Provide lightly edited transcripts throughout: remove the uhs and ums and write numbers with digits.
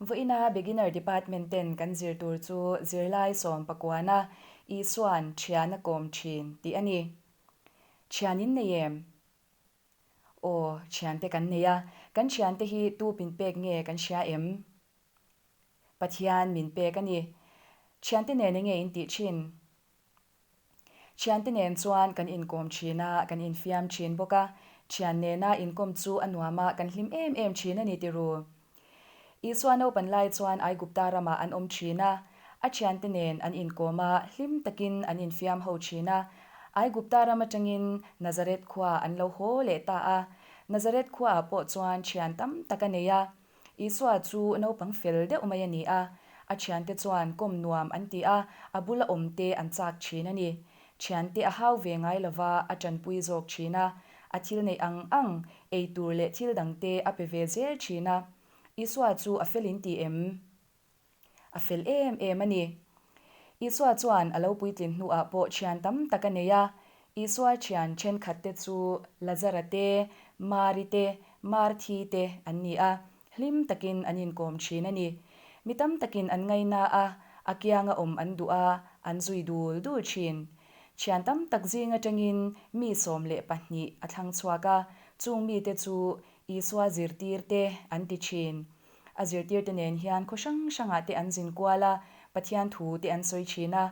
Vawiina Beginner Department ten kan zir tur chu zirlai sawm pakuana Isua'n thian a kawm thin tih a ni. Thian in nei em? Aw, thiante kan nei a, kan thiante hi tu min pek nge kan hria em? Pathian min pek a ni. Thiante nen enge in tih thin? Thiante nen chuan kan inkawm thin a, kan infiam thin bawk a. Thian nena inkawm chu a nuam a, kan hlim em em thin a ni ti ru. Isua naupan lai chuan Aigupta ramah an awm thin a, a thiante nen an inkawm a, hlim takin an infiam ho thin a. Aigupta ram atangin Nazareth khua an lo haw leh ta a. Nazareth khuaah pawh chuan thian tam tak a nei a. Isua chu naupang fel deuh mai a ni a, a thiante chuan kawm nuam an ti a, a bula awmte an chak thin a ni. Thiante a hau ve ngai lova a tanpui zawk thin a, a thil neih ang ang, ei tur leh thil dangte a pe ve zel thin a. Isua chu a fel in ti em? A fel em em a ni. Isua chuan a lo puitlin hnuah pawh thian tam tak a nei a. Isua thian thenkhatte chu Lazara te, Mari te, Marthi te an ni a, hlim takin an inkawm thin a ni. Mi tam takin an ngaina a, a kianga awm an duh a, an zui dul dul thin. Thian tam tak zing atangin mi 12 a thlang chhuak a, chung mite chu Isua zirtirte an ti thin. A zirtirte nen hian khaw hrang hrangah te an zin kual a, Pathian thu te an sawi thin a.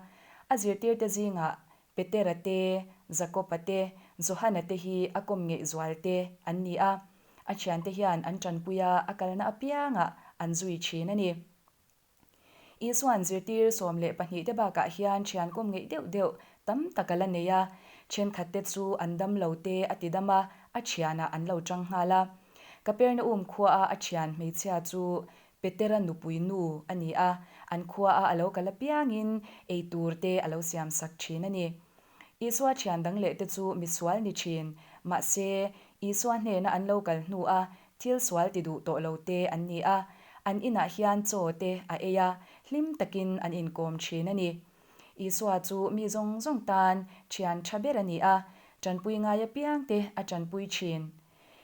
A zirtirte zingah Petera te, Jakoba te, Johana te hi a kawm ngeih zual te an ni a. A thiante hian an tanpui a, a kalna apiangah an zui thin a ni. Isua'n zirtir 12 te bakah hian thian kawm ngeih deuh deuh tam tak a la nei a, thenkhatte chu an dam lo te a ti dam a, a thianah an lo tang nghal a. Kapernaum khuaa a thian hmeichhia chu Petera nupui nu a ni a, an khuaa a lo kal apiangin ei tur te a lo siamsak thin a ni. Isua thian dang leh te chu misual ni thin, mahse Isua hnena an lo kal hnua thil sual ti duh tawh lo te an ni a, an inah hian chaw te a ei a, hlim takin an inkawm thin a ni. Isua chu mi zawng zawng tan thian tha ber a ni a, tanpui ngai apiang te a tanpui thin.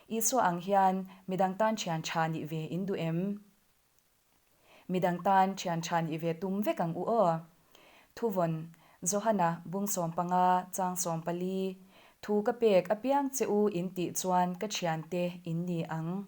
Isua ang hian midang tan thian tha nih ve in duh em? Midang tan thian tha nih ve tum vek ang u aw. Thuvawn, Johana bung 15 chang 14, Thu ka pek apiang che u in tih chuan ka thiante in ni ang.